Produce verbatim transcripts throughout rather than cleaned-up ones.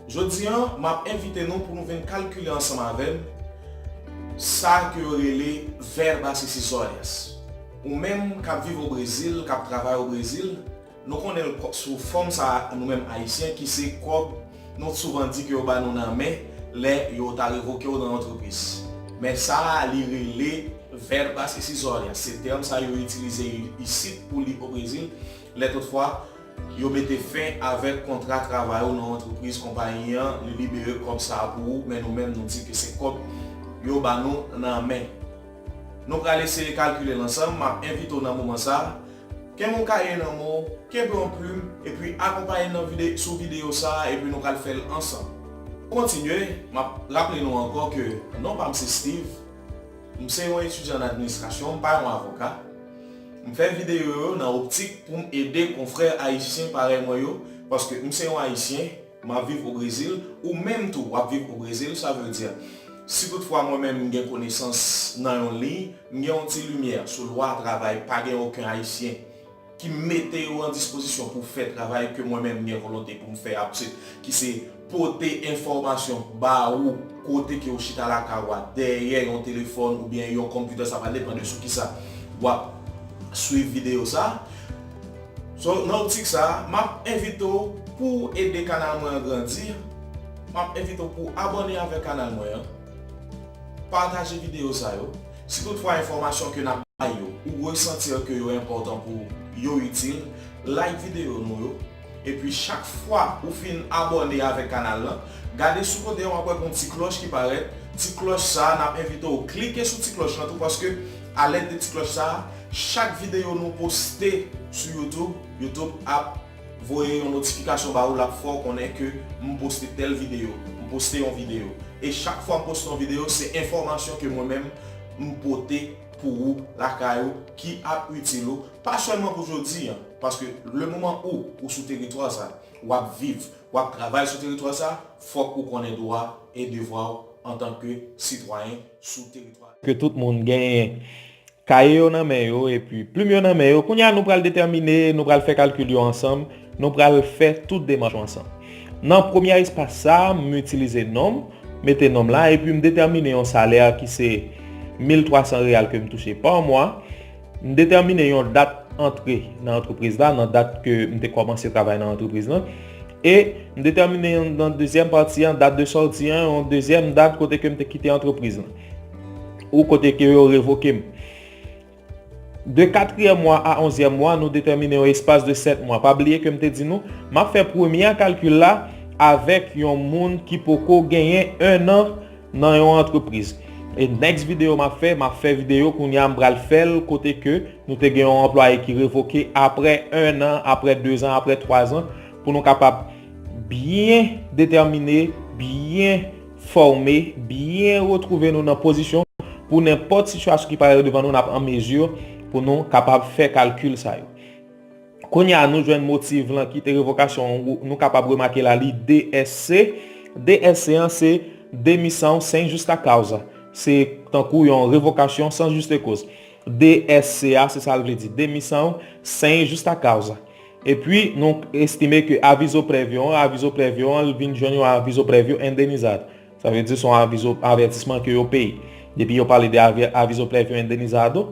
Jodi a, m ap envite nou pou nou vin kalkile ansanm avè m sa ke yo rele verbas rescisórias. Ou menm k ap viv o Brezil, k ap travay o Brezil, nou konnen l sou fòm sa a, nou menm Ayisyen, ki se kòb nou souvan di ke yo ba nou nan men lè yo ta revoke w nan antrepriz. Men sa a, li rele verbas rescisórias. Se tèm sa yo itilize isit pou li o Brezil, lè toutfwa yo mete fen avèk kontra travay ou nan antrepriz, konpayi an, li libere kòb sa a pou ou, men nou menm nou di ke se kòb yo ba nou nan men. Nou pral eseye kalkile l ansanm, m ap envite w nan moman sa a, kenbe yon kaye nan men w, kenbe yon plim, epi akonpaye n nan vide, sou videyo sa a, epi nou pral fè l ansanm. Pou kontinye, m ap raple nou ankò ke non pa m se Steve, m se yon etidyan nan administrasyon, m pa yon avoka. M fè videyo yo nan optik pou m ede konfrè ayisyen parèy mwen yo, paske m se yon Ayisyen, m ap viv o Brezil, ou menm tou w ap viv o Brezil, sa vle di, si toutfwa mwen menm m gen konesans nan yon liy, m gen yon ti limyè sou lwa travay, pa gen okenn Ayisyen ki mete yo an dispozisyon pou fè travay ke mwen menm m gen volonte pou m fè a, ki se pote enfòmasyon ba ou kote ke w chita lakay ou a, dèyè yon telefòn oubyen yon konpitè, sa va depann de sou kisa w ap swiv videyo sa a. So, nan optik sa a, m ap envite w pou w ede kanal mwen an grandi, m ap envite w pou w abòne avèk kanal mwen an, pataje videyo sa yo. Si toutfwa enfòmasyon ke n ap bay yo, ou resanti ke yo enpòtan pou w, yo itil, like videyo nou yo. Epi chak fwa ou fin abòne avèk kanal lan, gade sou kote an w ap wè yon ti klòch ki parèt. Ti klòch sa a, n ap envite w klike sou ti klòch lan tou, paske alèd de ti klòch sa a, chak videyo nou poste sou YouTube, YouTube ap voye yon notifikasyon ba ou, l ap fè w konnen ke m poste tèl videyo, m poste yon videyo. E chak fwa m poste yon videyo, se enfòmasyon ke mwen menm m pote pou ou, lakay ou, ki ap itil ou, pa sèlman pou jodi a, paske le moman ou, ou sou teritwa sa, w ap viv, w ap travay sou teritwa sa, fòk ou konnen dwa e devwa w antanke sitwayen sou teritwa. Ke tout moun genyen kaye yo nan men yo epi plim yo nan men yo. Kounye a, nou pral detèmine, nou pral fè kalkil yo ansanm, nou pral fè tout demach yo ansanm. Nan premye espas sa a, m itilize non m, mete non m la, epi m detèmine yon salè ki se mil twa san reyal ke m touche pa mwa. M detèmine yon dat antre nan antrepriz la, nan dat ke m te kòmanse travay nan antrepriz lan. E m detèmine yon, nan dezyèm pati an, dat de sòti an, yon dezyèm dat kote ke m te kite antrepriz lan. Ou kote ke yo revoke m. De katriyèm mwa a onzyèm mwa, nou detèmine yon espas de sèt mwa. Pa bliye ke m te di nou, m ap fè premye kalkil la avèk yon moun ki poko genyen ennan nan yon antrepriz. E next videyo m ap fè, m ap fè videyo kounye a m pral fè l kote ke nou te gen yon anplwaye ki revoke apre ennan, apre dezan, apre twazan, pou nou kapab byen detèmine, byen fòme, byen retwouve nou nan pozisyon pou nenpòt sitiyasyon ki parèt devan nou, n ap an mezi pou nou kapab fè kalkil sa yo. Kounye a, nou jwenn motiv lan ki te revokasyon, nou kapab remake la, li D S C. D S C an se demissão sem justa causa. Se tankou yon revokasyon san juste cause. D S C a, se sa l vle di, demissão sem justa causa. Epi, nou estime ke avizo prévio an, avizo prévio an, l vin jwenn yon avizo prévio indenizado. Sa vle di se yon avizo, avètisman ke yo peye. Depi yo pale de avi-, avizo prévio indenizado,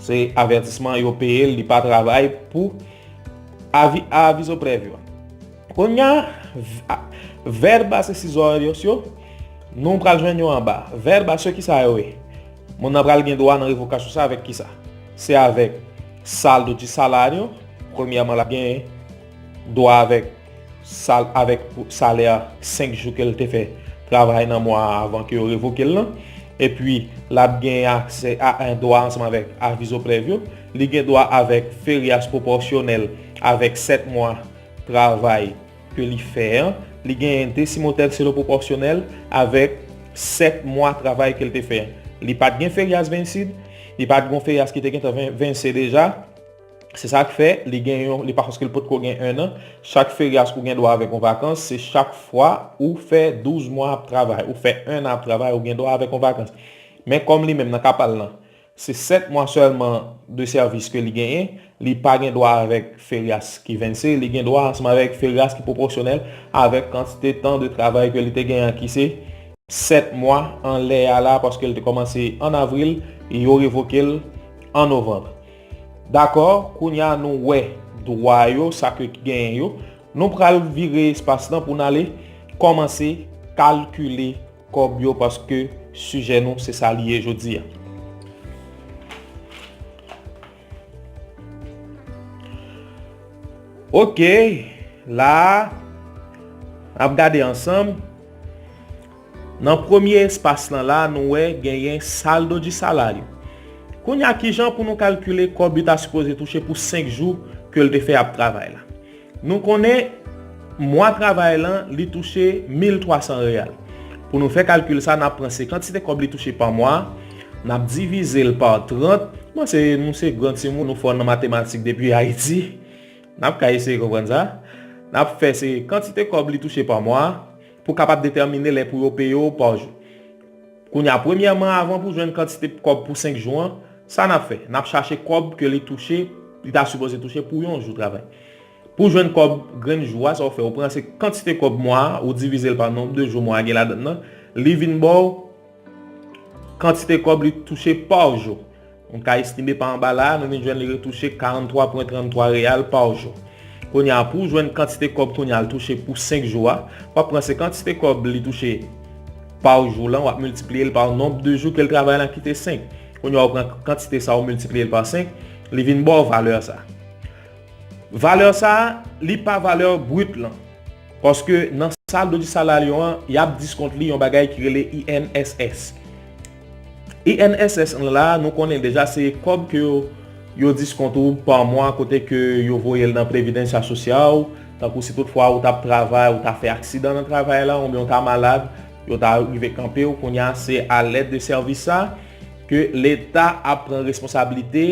se avètisman yo peye l, li pa travay pou avi-, avizo prévio. Kounye a, v-, a-, verbas rescisórias yo, nou pral jwenn yo anba. Verbas yo, kisa yo ye? Moun nan pral gen dwa nan revokasyon sa avèk kisa? Se avèk saldo de salário, premyèman, l ap gen dwa avèk sal-, avèk pou, salè senk jou ke l te fè travay nan mwa a avan ke yo revoke l lan. Epi, l ap gen aksè a, a dwa ansanm avèk avizo prévio. Li gen dwa avèk ferias pwopòsyonèl avèk sèt mwa travay ke li fè an. Li genyen décimotercero pwopòsyonèl avèk sèt mwa travay ke l te fè an. Li pa t gen ferias vencido, li pa t gen ferias ki te gentan ven-, vense deja. Se sa k fè li gen yon, li pa paske l potko gen ennan. Chak ferias ou gen dwa avèk yon vakans, se chak fwa ou fè douz mwa ap travay, ou fè ennan ap travay, ou gen dwa avèk yon vakans. Men kòm li menm nan ka pa l lan, Se sèt mwa sèlman de sèvis ke li genyen. Li pa gen dwa avèk ferias ki vennse, li gen dwa ansanm avèk ferias ki pwopòsyonèl avèk kantite tan de travay ke li te genyen an, ki se sèt mwa anlè a la, paske l te kòmanse an avril, yo revoke l an novanm. Dakò, kounye a nou wè dwa yo, sa ke genyen yo. Nou pral vire espas lan pou n ale kòmanse kalkile kòb yo, paske sijè nou se sa li ye jodi a. Ok, la a, n ap gade ansanm. Nan premye espas lan la, nou wè genyen saldo di salario. Kounye a, kijan pou nou kalkile kòb li ta sipoze touche pou senk jou ke l te fè ap travay la? Nou konnen mwa travay lan, li touche mil twa san reyal. Pou nou fè kalkil sa, n ap pran se kantite kòb li touche pa mwa, n ap divize l pa trant. Bon, se, nou se gran timoun, nou fò nan matematik depi Ayiti. N ap ka eseye konprann sa. N ap fè se kantite kòb li touche pa mwa pou kapab detèmine lè pou yo peye w pa jou. Kounye a, premyèman, avan pou jwenn kantite kòb pou senk jou an, sa n ap fè? N ap chache kòb ke li touche, li ta sipoze touche pou yon jou travay. Pou jwenn kòb grenn jou a, sa w fè, ou pran se kantite kòb mwa a, ou divize l pa nonb de jou mwa a gen ladan l lan, li vin ba w kantite kòb li touche pa jou. Nou ka estime pa anba la a, nou vin jwenn li retouche karant twa pwen trant twa reyal pa jou. Kounye a, pou w jwenn kantite kòb kounye a l touche pou senk jou a, w ap pran se kantite kòb li touche pa jou lan, w ap miltipliye l pa nonb de jou ke l travay lan ki te senk. Kounye a, w pran kantite sa, w miltipliye l pa senk, li vin ba w valè sa. Valè sa, li pa valè brit lan. Paske nan saldo di salario an, y ap diskont li yon bagay ki rele I N S S. I N S S lan la, nou konnen deja se kòb ke yo, yo diskont ou pa mwa kote ke yo voye l nan Previdencia Social, tankou si toutfwa ou t ap travay, ou ta fè aksidan nan travay la, oubyen ou ta malad, yo ta rive kanpe w, kounye a se a lèd de sèvis sa ke Leta ap pran responsablite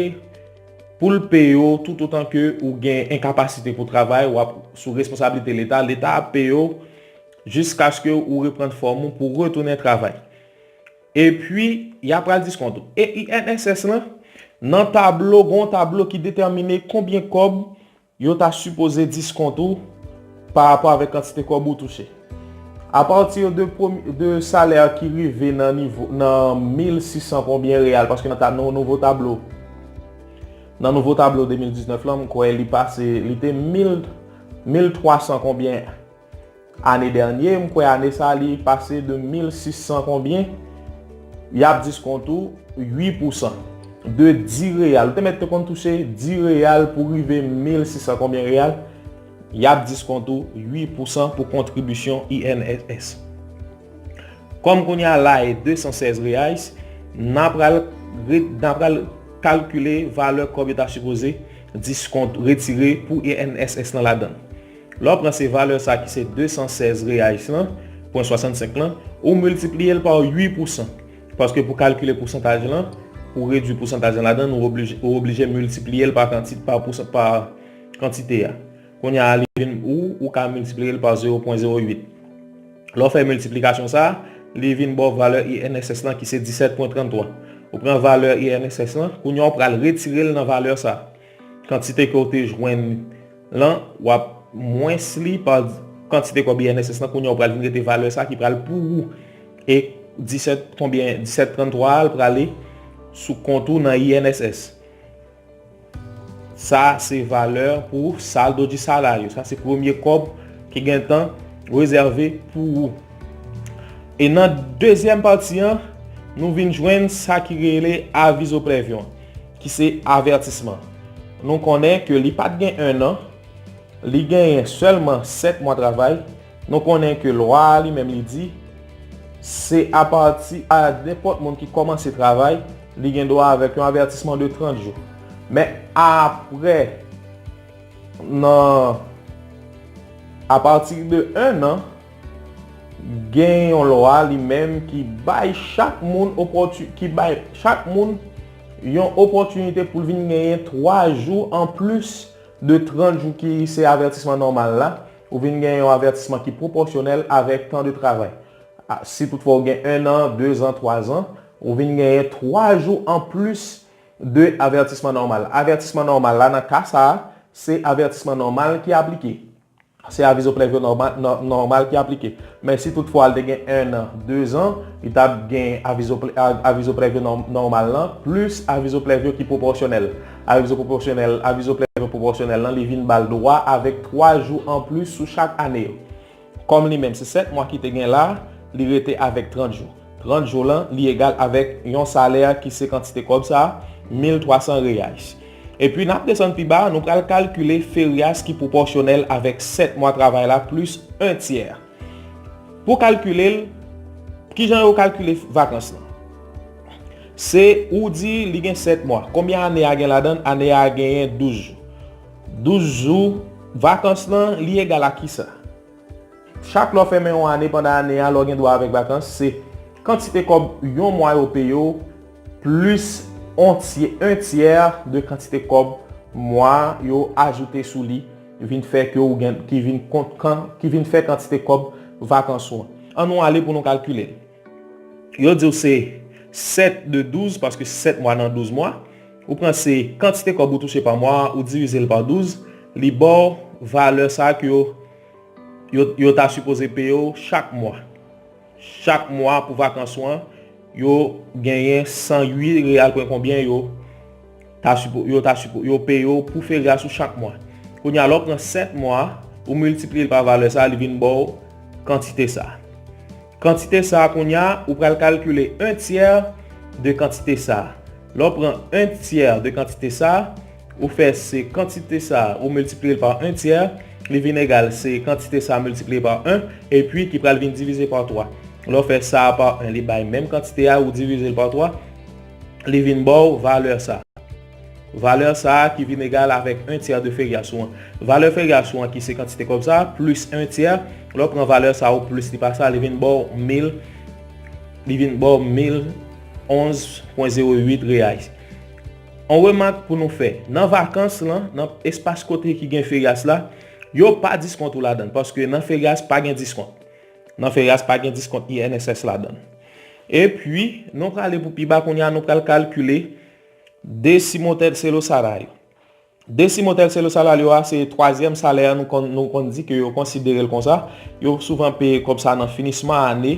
pou l peye w toutotan ke ou gen enkapasite pou travay, w ap sou responsablite Leta, Leta ap peye w jiskaske ou reprann fòm ou pou retounen travay. Epi, y ap pral diskont ou. E I N S S lan, nan tablo, gen yon tablo ki detèmine konbyen kòb yo ta sipoze diskont ou pa rapò avèk kantite kòb ou touche. Apati de, premye, de salè ki rive nan nivo, nan mil sis san konbyen reyal, paske nan ta, nan nouvo tablo, nan nouvo tablo de mil diznèf lan, m kwè li pase, li te mil, mil twa san konbyen ane dènye, m kwè ane sa li pase de mil sis san konbyen, y ap diskont ou uit pousan de dis reyal. Ou te mèt te konn touche dis reyal pou rive mil sis san konbyen reyal, y ap diskont ou uit pousan pou kontribisyon I N S S. Kòm kounye a la e de san sèz reais, n a pral re-, n a pral kalkile valè kòb yo ta sipoze diskont retire pou I N S S lan ladan l. Lè w pran se valè sa ki se de san sèz reais lan, pwen swasannsenk lan, ou miltipliye l pa uit pousan. Paske pou kalkile pousantaj lan, pou redui pousantaj lan ladan l, ou oblije, ou oblije miltipliye l pa kanti-, pa pousan-, pa kantite a. Kounye a, li vin ou, ou ka miltipliye l pa zewo pwen zewo uit. Lè w fè miltiplikasyon sa a, li vin ba w valè I N S S lan ki se disèt pwen tranntwa. Ou pran valè I N S S lan, kounye a w pral retire l nan valè sa a. Kantite ke w te jwenn lan, w ap mwens li pa kantite kòb I N S S lan, kounye a w pral vin rete valè sa a ki pral pou ou. E disèt konbyen, disèt tranntwa a, l prale sou kont ou nan I N S S. Sa se valè pou saldo di salario. Sa se premye kòb ki gentan rezève pou ou. E nan dezyèm pati an, nou vin jwenn sa ki rele avizo prévio, ki se avètisman. Nou konnen ke li pa t gen en an, li genyen sèlman sèt mwa travay. Nou konnen ke lwa a li menm li di, se apati a nenpòt moun ki kòmanse travay, li gen dwa avèk yon avètisman de trant jou. Men apre, nan, apati de en an, gen yon lwa li menm ki bay chak moun opòti-, ki bay chak moun yon opòtinite pou l vin genyen twa jou anplis de trant jou ki se avètisman nòmal la, ou vin gen yon avètisman ki pwopòsyonèl avèk tan de travay. A, si toutfwa w gen en an, de zan, twa zan, ou vin genyen twa jou anplis De, avètisman nòmal. Avètisman nòmal la, nan ka sa a, se avètisman nòmal ki aplike. Se avizo prèvyo nòmal, nò- nòmal ki aplike. Men si toutfwa l te gen en an, de zan, li t ap gen avizo, pre- a- avizo prèvyo nò- nòmal lan, plis avizo prèvyo ki pwopòsyonèl. Avizo pwopòsyonèl, avizo prèvyo pwopòsyonèl lan, li vin ba l dwa avèk twa jou anplis sou chak ane yo. Kòm li menm se sèt mwa ki te gen la, li rete avèk trant jou. Trant jou lan, li egal avèk yon salè ki se kantite kòb sa a, mil twa san reais. Epi n ap desann pi ba, nou pral kalkile ferias ki pwopòsyonèl avèk sèt mwa travay la plis en tyè. Pou kalkile l, kijan yo kalkile vakans lan? Se ou di li gen sèt mwa. Konbyen ane a gen ladan l? Ane a genyen douz jou. Douz jou, vakans lan, li egal a kisa? Chak lè w fèmen yon ane pandan ane a, lè w gen dwa avèk vakans, se kantite kòb yon mwa yo peye w, plis on tyè, en tyè de kantite kòb mwa yo ajoute sou li, vin fè ke ou gen, ki vin kont kan, ki vin fè kantite kòb vakans ou an. An nou ale pou nou kalkile l. Yo di w se sèt de douz, paske sèt mwa nan douz mwa. Ou pran se kantite kòb ou touche pa mwa, ou divize l pa douz, li ba w valè sa a ke yo, yo, yo ta sipoze peye w chak mwa. Chak mwa pou vakans ou an, yo genyen san uit reyal pwen konbyen yo ta sipo, yo ta sipo, yo peye w pou ferias ou chak mwa. Kounye a, lè w pran sèt mwa, ou miltipliye l pa valè sa a, li vin ba w kantite sa a. Kantite sa a, kounye a, ou pral kalkile en tyè de kantite sa a. Lè w pran en tyè de kantite sa a, ou fè se kantite sa a, ou miltipliye l pa en tyè, li vin egal se kantite sa a miltipliye pa en, epi ki pral vin divize pa twa. Lè w fè sa a pa en, li bay menm kantite a, ou divize l pa twa, li vin ba w valè sa a. Valè sa a ki vin egal avèk en tyè de ferias ou an. Valè ferias ou an ki se kantite kòb sa a, plis en tyè, lè w pran valè sa a ou plis li pa sa, li vin ba w mil, li vin ba w mil onz pwen zewo uit reais. On remak pou nou fè. Nan vakans lan, nan espas kote ki gen ferias la, yo pa diskont ou ladan l, paske nan ferias pa gen diskont. Nan ferias pa gen diskont I N S S ladan l. Epi, nou prale pou pi ba, kounye a nou pral kalkile décimo tercero salario. Décimo tercero salario a, se twazyèm salè a, nou konn, nou konn di ke yo konsidere l konsa. Yo souvan peye kòb sa nan finisman ane,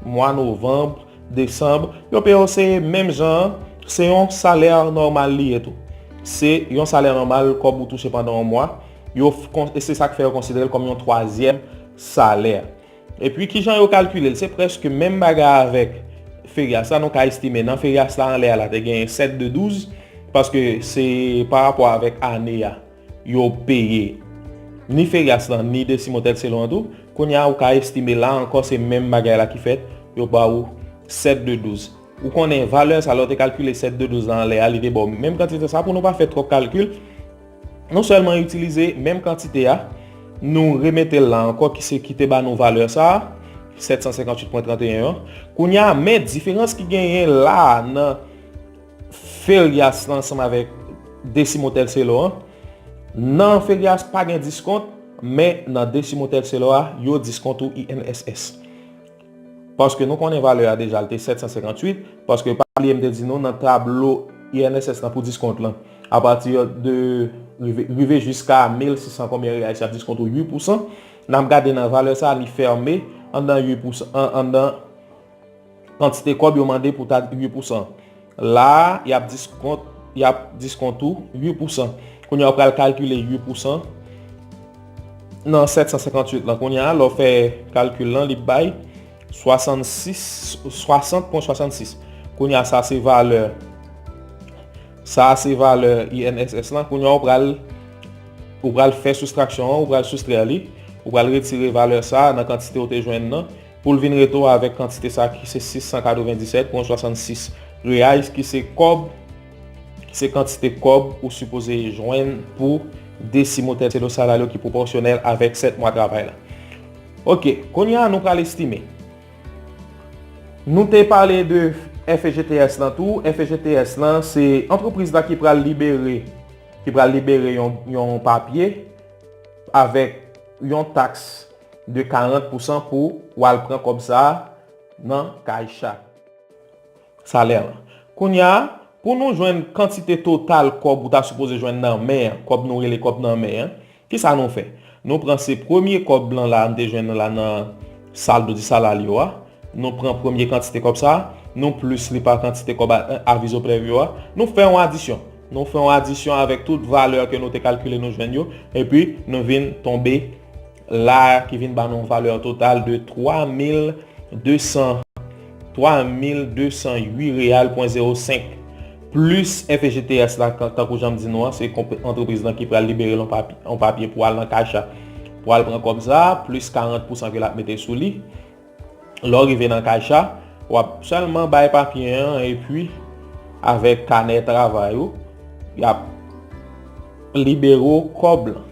mwa novanm, desanm. Yo peye w se menm jan an, se yon salè nòmal li ye tou. Se yon salè nòmal, kòb ou touche pandan yon mwa. Yo, e se sa k fè yo konsidere l kòm yon twazyèm salè. Epi, kijan yo kalkile l? Se prèske menm bagay avèk ferias la. Nou ka estime nan ferias la anlè a la te genyen sèt de douz, paske se pa rapò avèk ane a yo peye ni ferias lan, ni décimo tercero an tou. Kounye a, ou ka estime la ankò, se menm bagay la ki fèt, yo ba ou sèt de douz. Ou konnen valè sa, lè w te kalkile sèt de douz la anlè a, li te ba w menm kantite sa. Pou nou pa fè twòp kalkil, nou sèlman itilize menm kantite a, nou remete l la ankò, ki se ki te ba nou valè sa, sèt san senkant uit pwen trannteyen an. Kounye a, men diferans ki genyen la nan ferias la ansanm avèk décimo tercero an, nan ferias pa gen diskont, men nan décimo tercero a, yo diskont ou I N S S. Paske nou konnen valè a deja, l te sèt san senkant uit, paske pa bliye m te di nou nan tablo I N S S lan pou diskont lan, apati de rive, rive jiska mil sis san konbyen reyal, sa diskont ou uit pousan. N ap gade nan valè sa, li fèmen anndan uit pousan, an- anndan kantite kòb yo mande pou ta uit pousan. La a, y ap diskont, y ap diskont ou uit pousan. Kounye a, w pral kalkile uit pousan nan sèt san senkant uit lan. Kounye a, lè w fè kalkil lan, li bay swasannsis, swasant pwen swasannsis. Kounye a, sa se valè, sa se valè I N S S lan. Kounye a, w pral, w pral fè soustraksyon an, w pral soustrè li, w pral retire valè sa a nan kantite w te jwenn nan, pou l vin rete w avèk kantite sa ki se sis san katrevenndisèt pwen swasannsis reyais, ki se kòb, ki se kantite kòb ou sipoze jwenn pou décimo tercero salario ki pwopòsyonèl avèk sèt mwa travay la. Oke, kounye a nou pral estime. Nou te pale de F E G T S lan tou. F E G T S lan se antrepriz la ki pral libere, ki pral libere yon, yon papye avèk yon taks de karant pousan pou w al pran kòb sa a nan Caixa. Salè lan. Kounye a, Pou nou jwenn kantite total kòb ou ta sipoze jwenn nan men an, kòb nou rele kòb nan men an, kisa nou fè? Nou pran se premye kòb lan la, nou te jwenn la nan saldo di salario a. Nou pran premye kantite kòb sa a, nou plis li pa kantite kòb a, avizo previo a. Nou fè yon adisyon. Nou fè yon adisyon avèk tout valè ke nou te kalkile nou jwenn yo, epi nou vin tonbe la ki vin ba nou yon valè total de twa mil de san, twa mil de san uit real pwen zewo senk. Plis F E G T S la, kan- tankou jan m di nou an, se konp- antrepriz lan ki pral libere l yon papye, yon papye pou al nan Caixa, pou al pran kòb sa a, plis karant pousan ke l ap mete sou li. Lè w rive nan Caixa, w ap sèlman bay papye an, epi avèk kanè travay ou, y ap libere w kòb lan.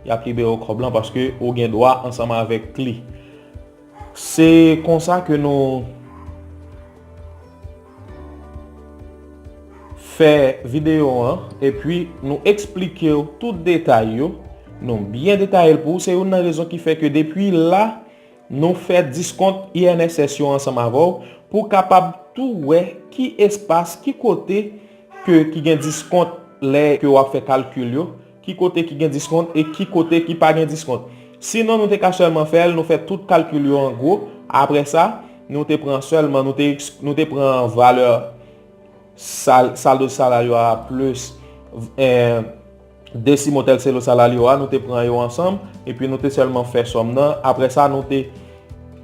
Y ap libere w kòb lan paske ou gen dwa ansanm avèk li. Se konsa ke nou fè videyo an, epi nou eksplike w tout detay yo. Nou byen detaye l pou ou. Se youn nan rezon ki fè ke depi la, nou fè diskont I N S S yo ansanm avè w pou w kapab tou wè ki espas, ki kote ke, ki gen diskont lè ke w ap fè kalkil yo, ki kote ki gen diskont e ki kote ki pa gen diskont. Sinon, nou te ka sèlman fè l, nou fè tout kalkil yo an gwo. Apre sa, nou te pran sèlman, nou te, nou te pran valè sal, saldo salario a plis, eh, desimo tel selo salario a, nou te pran yo ansanm, epi nou te sèlman fè sòm nan. Apre sa, nou te,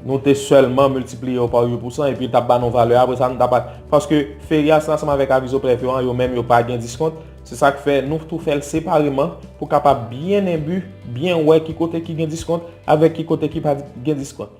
nou te sèlman miltipliye yo pa uit pousan, epi l t ap ba nou valè a. Apre sa, nou t ap, paske Ferias ansanm avèk Avizo Previo an, yo menm yo pa gen diskont. Se sa k fè nou tou fè l separeman pou kapab byen enbi, byen wè ki kote ki gen diskont, avèk ki kote ki pa gen diskont.